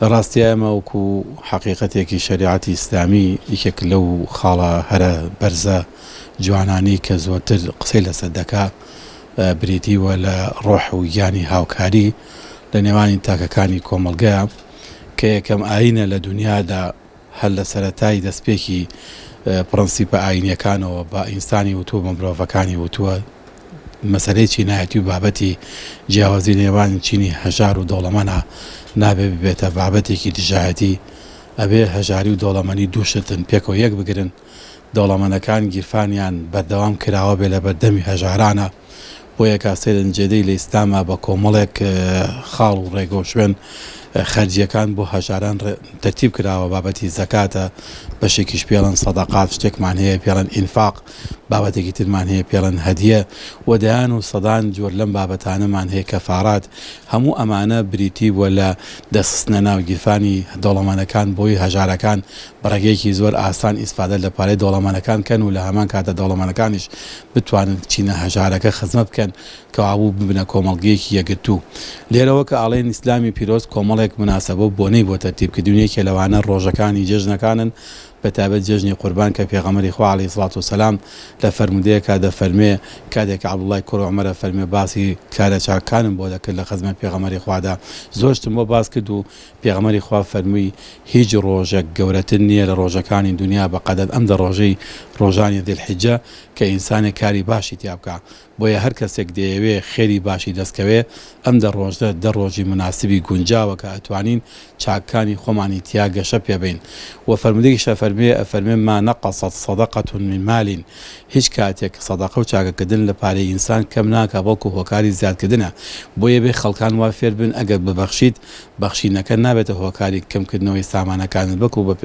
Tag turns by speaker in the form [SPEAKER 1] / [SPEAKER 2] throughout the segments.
[SPEAKER 1] لە ڕاستیا ئێمە وەکو حەقیقەتێکی شەریعەتی ئیسلامی یەکێک لەو خاڵە هەرە بەرزە جوانانەی کە زۆرتر قسەی لەسەر دەکا بریتی بووە لە ڕۆح و گیانی هاوکاری لە نێوانی تاکەکانی کۆمەڵگەیا کە یەکەم ئایینە لە دونیادا هەر لە سەرەتای دەستپێکی پڕنسیپە ئایینیەکانەوە بە ئینسانی وتووە بە مرۆڤەکانی وتووە مەسەلەی چینایەتی و بابەتی جیاوازی نێوان چینی هەژار و دەوڵەمەنە نابێ ببێتە بابەتێکی دژایەتی ئەبێ هەژاری و دەوڵەمەنی دوو شتن پێکەوە یەک بگرن دەوڵەمەنەکان گیرفانیان بەردەوام کراوە بێ لە بەردەمی هەژارانە بۆیە کا سەیرن جێدەی لە ئیسلاما بە کۆمەڵێک خاڵ و ڕێگە و شوێن خەرجیەکان بۆ هەژاران تەرتیب کراوە بابەتی زەکاتە بەشێکیش پێڵن سەدەقات شتێکمان هەیە پێڵن ئینفاق بابەتێکی ترمان هەیە پێڵن هەدیە و دەیان و سەدان جۆر لەم بابەتانەمان هەیە کەفارات هەموو ئەمانە بریتی بووە لە دەستخستنە ناو گیرفانی دەوڵەمەنەکان بۆی هەژارەکان بە ڕێگەیەکی زۆر ئاسان ئیسفادە لە پارەی دەوڵەمەنەکان کەن و لە هەمان کاتە دەوڵەمەنەکانیش بتوانن چینە هەژارەکە خزمەت بکەن کەوابوو ببنە کۆمەڵگەیەکی یەکگرتوو. لێرەوە کە ئەڵێین ئیسلامی پیرۆز کۆمەڵێک موناسەبە و بۆنەی بۆ تەرتیب کردوین یەکێ لەوانە ڕۆژەکانی جێژنەکانن بەتایبەت جێژنی قوربان کە پێغەمبەری خوا علیە سڵات و سلام لە فەرموودەیەکا دەفەرموێ کاتێک کە عەبدوڵڵای کوڕی عومەر ئەفەرموێ باسی کارە چاکانم بۆ دەکرد لە خزمەت پێغەمبەری خوادا زۆر شتم بۆ باس کرد و پێغەمبەری خوا فەرمووی هیچ ڕۆژێک گەورەتر نییە لە ڕۆژەکانی دونیا بە قەدەر ئەم دە ڕۆژەی ڕۆژانی ذی الحجە کە ئینسانێک کاری باشی تیا بکا بۆیە هەر کەسێک دەیەوێ خێری باشی دەست کەوێ ئەم دە ڕۆژە دە ڕۆژی موناسبی گونجاوە کە ئەتوانین چاکانی خۆمانی تیا گەشە پێ بەین وە فەرموودەیەکیش ئەفەرموێ ئەفەرموێ ما نقصت صدقە من مال هیچ کاتێک سەدەقە و چاکەکردن لە پارەی ئینسان کەم ناکا بەڵکو هۆکاری زیادکردنە بۆیە بێ خەڵکان وا فێر بن ئەگەر ببەخشیت بەخشینەکە نابێتە هۆکاری کەمکردنەوەی سامانەکانت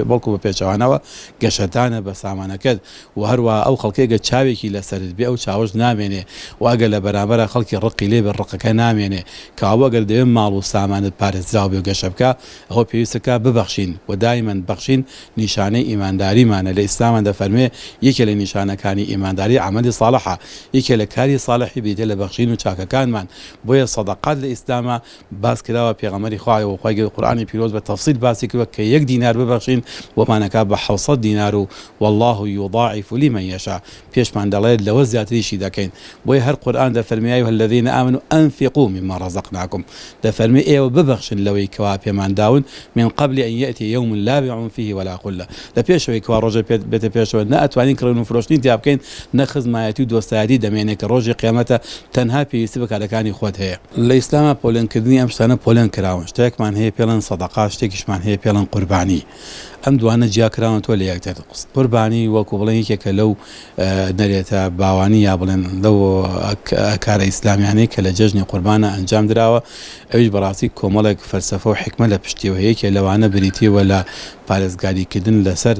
[SPEAKER 1] بەڵکو بە پێچەوانەوە گەشەدانە بە سامانەکەت وە هەروەها ئەو خەڵکەی گەر چاوێکی لەسەرت بێ ئەو چاوەش نامێنێ وە ئەگەر لە بەرامبەرا خەڵکی ڕقی لێ بێ ڕقەکە نامێنێ کەوابوو ئەگەر دەوێ ماڵ و سامانت پارێزراو بێ و گەشە بکا ئەوە پێویستە کا ببەخشین وە دایمەن بەخشین نیشانەی ئیمانداریمانە لە ئیسلاما دەفەرموێ یەکێ لە نیشانەکانی ئیمانداری عەمەلی ساڵحە یەکێ لە کاری ساڵحی بریتیە لە بەخشین و چاکەکانمان بۆیە سەدەقات لە ئیسلاما باس کراوە پێغەمبەری خوا و خوای گەورە قورئانی پیرۆز بە تەفسیل باسی کردوە کە یەک دینار ببەخشین بۆمان ئەکا بە 700 دینار و واللە یضاعف لمن یشاء پێشمان دەڵێت لەوە زیاتریشی دەکەین بۆیە هەر قورئان دەفەرمێ یا ایها الذین آمنوا انفقوا مما رزقناکم دەفەرمێ ئێوە ببەخشن لەوەی کەوا پێمان داون من قبل ان یأتی یوم لا بیع فیه ولا خلە لە پێشەوەی کەوا ڕۆژێ پێت بێتە پێشەوە نە ئەتوانین کڕین و فرۆشتنی تیا بکەین نە خزمایەتی و دۆستایەتی دەمێنێ کە ڕۆژی قیامەتە تەنها پێویستی بە کارەکانی خۆت هەیە. لە ئیسلاما پۆلێن کردنی ئەم شتانە پۆلێن کراون شتێکمان هەیە پێڵێن سەدەقە شتێکیشمان هەیە پێڵێن قوربانی ئەم دوانە جیا کراونەتەوە لە یەکتر قوربانی وەکو بڵێن یەکێکە لەو نەرێتە باوانی یا بڵێن لەو کارە ئیسلامیانەی کە لە جەژنی قوربانە ئەنجام دراوە ئەویش بەڕاستی کۆمەڵێک فەلسەفە و حیکمە لە پشتیەوە هەیە یەکێ لەوانە بریتیوە لە پارێزگاریکردن لەسەر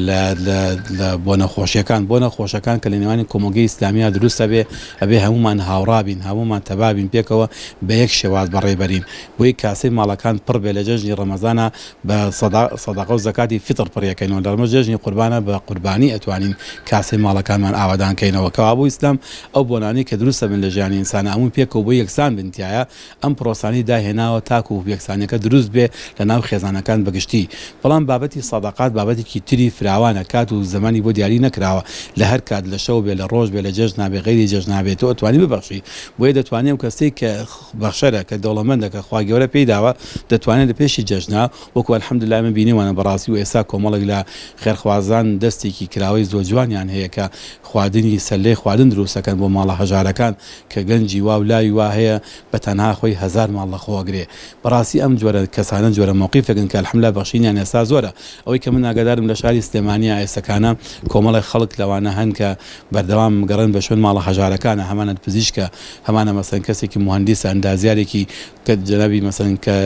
[SPEAKER 1] لە لە لە بۆنە خۆشیەکان بۆنە خۆشەکان کە لە نێوانی کۆمەڵگەی ئیسلامیا دروست ئەبێ ئەبێ هەموومان هاوڕا بین هەموومان تەبا بین پێکەوە بە یەک شێواز بەڕێ بەرین بۆی کاسەی ماڵەکان پڕ بێ لە جەژنی ڕەمەزانا بە سەدا سەدەقە و زەکاتی فیتڕ پڕیەکەینەوە لە ڕمە جەژنی قوربانا بە قوربانی ئەتوانین کاسەی ماڵەکانمان ئاوەدان کەینەوە کەوابوو ئیسلام ئەو بۆنانەی کە دروست ئەبن لە ژیانی ئینسانا هەمووی پێکەوە بۆ یەکسان بن تیایا ئەم پرۆسانەی داهێناوە تاکو یەکسانیەکە دروست بێ لە ناو خێزانەکان بە گشتی بەڵام بابەتی سەدەقات بابەتێکی تری فراوانە کات و زەمەنی بۆ دیاری نەکراوە لە هەر کات لە شەو بێ لە ڕۆژ بێ لە جەژنا بێ غەیری جەژنا بێ تۆ ئەتوانی ببەخشی بۆیە دەتوانێ ئەو کەسەی کە بەخشەرە کە دەوڵەمەندە کە خوای گەورە پێی داوە دەتوانێ لە پێشی جەژنا وەکو الحمدللە من بینیومانە بەڕاستی و ئێستا کۆمەڵێک لە خێرخوازان دەستێکی کراوەی زۆر جوانیان هەیە کە خواردنی سەلەی خواردن دروست ئەکەن بۆ ماڵە هەژارەکان کە گەنجی وا و لاوی وا هەیە بە تەنها خۆی هەزار ماڵ لە خۆ ئەگرێ بەڕاستی ئەم جۆرە کەسانە جۆرە مەوقیفێکن کە الحمدللە بەخشینیان ئێستا زۆرە ئەوەی کە من ئاگادارم لە شاری سلێمانیا ئێستەکانە کۆمەڵێک خەڵک لەوانە هەن کە بەردەوام گەڕێن بە شوێن ماڵە هەژارەکانە هەمانە پزیشکە هەمانە مەسەلەن کەسێکی موهەندیسە ئەندازیارێکی کە جەنابی مەسەلەن کە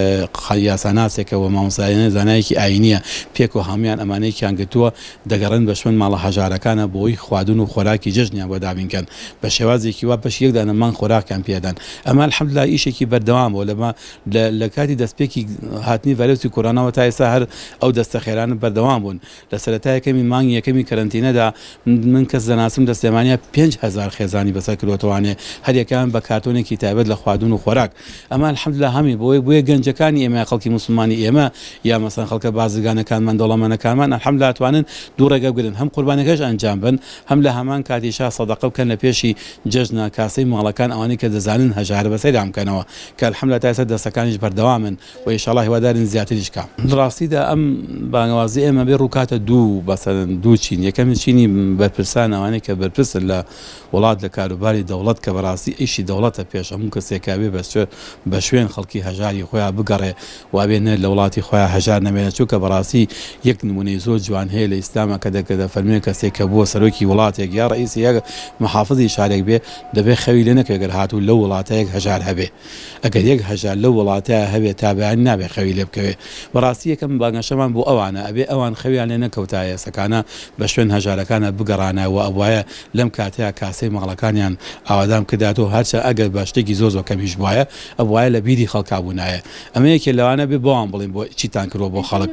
[SPEAKER 1] یاساناسێکە و مامۆستایانە زانایەکی ئایینیە. پێکەوە هەموویان ئەمانەیەکیان گرتووە دەگەڕێن بە شوێن ماڵە هەژارەکانە بۆی خواردن و خۆراکی جەژنیان بۆ دابین کەن بە شێوازێکی وا بەشی یەک دانە مانگ خۆراکیان پێ دەن ئەمە الحمدللە ئیشێکی بەردەوام بووە لەمە لە لە کاتی دەستپێکی هاتنی ڤایرۆسی کۆرۆناوە تا ئێستا هەر ئەو دەستە خێرانە بەردەوام بوون لە سەرەتا یەکەمی مانگی یەکەمی کەرەنتینەدا من کەس دەناسم لە سلێمانیا 5000 خێزانی بەسەر کردوەتەوانێ هەریەکەیان بە کارتۆنێکی تایبەت لە خواردن و خۆراک ئەمە الحمدللە هەمی بۆیە بۆیە گەنجەکانی ئێمە خەڵکی موسڵمانی ئێمە یا مەسەن خەڵکە بازرگانەکانمان دەوڵەمەنەکانمان الحمدللە ئەتوانن دوو ڕێگە بگرن هەم قوربانەکەش ئەنجام بەن هەم لە هەمان کاتیشا سەدەقە بکەن لە پێشی جەژنە کاسەی ماڵەکان ئەوانەی کە دەزانن هەژارە بەسەریان بکەنەوە کە الحمدللە تا ئێستا دەستەکانیش بەردەوامن و ئیشاڵا هیوادارین زیاتریش کا. لە ڕاستیدا ئەم بانگەوازی ئێمە بێ ڕووکاتە دوو مەسەلەن دوو چین یەکەم چینی بەرپرسان ئەوانەی کە بەرپرسن لە وڵات لە کاروباری دەوڵەت کە بەڕاستی ئیشی دەوڵەتە پێش هەموو کەسێک کە ئەبێ بە شوێن خەڵکی هەژاری خۆیا بگەڕێ و ئەبێ نە لە وڵاتی خۆیا هەژار نەمێنێ چونکە بەڕاستی یەک نمونەی زۆر جوان هەیە لە ئیسلاما کە دەفەرموێ کەسێک کە بووە سەرۆکی وڵاتێک یا ڕەئیسی یا محافزی شارێک بێ دەبێ خەوی لێ نەکەوێ گەر هاتوو لەو وڵاتە یەک هەژار هەبێ. ئەگەر یەک هەژار لەو وڵاتەیا هەبێ تا بەیانی نابێ خەوی لێ بکەوێ. بەڕاستی یەکەم بانگەشەمان بۆ ئەوانە، ئەبێ ئەوان خەویان لێ نەکەوتایە سەکانە بە شوێن هەژارەکانا بگەڕانایە و ئەبوایە لەم کاتەیا کاسەی ماڵەکانیان ئاوادان بکرداتەوە هەرچەند ئەگەر بە شتێکی زۆر زۆر کەمیش بوایە ئەبوایە لە بیری خەڵکا بوونایە. ئەمە یەکێ لەوانە بێ بەوان بڵێین بۆ چیتان کردوە بۆ خەڵک.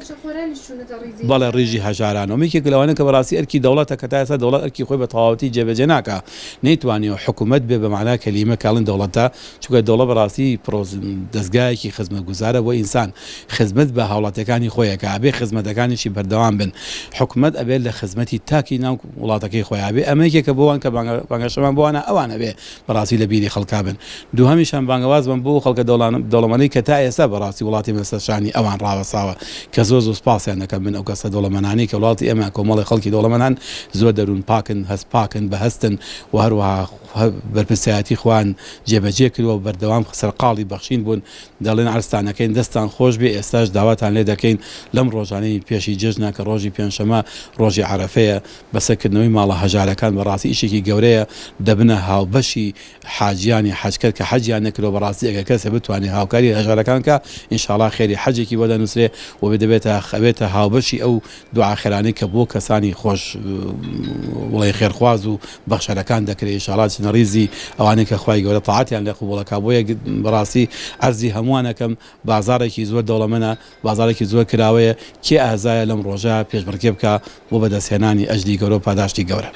[SPEAKER 1] بەڵێ ڕیزی هەژارانەوە. ئەمە یەکێکە لەوانە کە بەڕاستی ئەرکی دەوڵەتە کە تا ئێستا دەوڵەت ئەرکی خۆی بە تەواوەتی جێبەجێ ناکا. نەیتوانیوە حکومەت بێ بە مەعنا کەلیمە کە ئەڵێن دەوڵەتە، چونکە دەوڵەت بەڕاستی پرۆس دەزگایەکی خزمەتگوزارە بۆ ئینسان، خزمەت بە هاوڵاتیەکانی خۆی ئەکا، ئەبێ خزمەتەکانیشی بەردەوام بن، حکومەت ئەبێ لە خزمەتی تاکی ناو وڵاتەکەی خۆیا بێ، ئەمە یەکێکە بۆ وان کە بانگەشەمان بۆ وانە ئەوان ئەبێ بەڕاستی لە بیری خەڵکا بن. دووهەمیشان بانگەوازمان بۆ ئەو خەڵکە دەوڵەمەنەی کە تا ئێستا بەڕاستی وڵاتی ئێمە لەسەر شانی ئەوان ڕاوەستاوە کە زۆر زۆر سوپاسیان دەکەم من ئەو کەسە دەوڵەمەنانەی کە وڵاتی ئێمە کۆمەڵی خەڵکی دەوڵەمەنان زۆر دەروون پاکن هەست پاکن بەهەستن و هەروەها بەرپرسیارەتی خۆیان جێبەجێ کردووە و بەردەوام سەرقاڵی بەخشین بوون دەڵێن عەرزتان ئەکەین دەستتان خۆش بێ ئێستاش داواتان لێ دەکەین لەم ڕۆژانەی پێشی جەژنە کە ڕۆژی پێنجشەمە ڕۆژی عەرەفەیە بەسەرکردنەوەی ماڵە هەژارەکان بەڕاستی ئیشێکی گەورەیە دەبنە هاوبەشی حاجیانی حەجکەر کە حەجیان نەکردوە بەڕاستی ئەگەر کەسێ بتوانێ هاوکاری هەژارەکان بکا ئینشاڵا خێری حەجێکی بۆ دەنوسرێ و دەبێتە ئەبێتە هاوبەشی ئەو دوعا خێرانەی کە بۆ کەسانی خۆش بڵێ خێرخواز و بەخشەرەکان دەکرێ ئینشاڵا چنە ڕیزی ئەوانەی کە خوای گەورە تاعەتیان لێ قبوڵ ئەکا بۆیە بەڕاستی عەرزی هەمووان ئەکەم بازاڕێکی زۆر دەوڵەمەنە بازاڕێکی زۆر کراوەیە کێ ئازایە لەم ڕۆژە پێشبڕکێ بکا بۆ بەدەستهێنانی ئەجری گەورە و پاداشتی گەورە.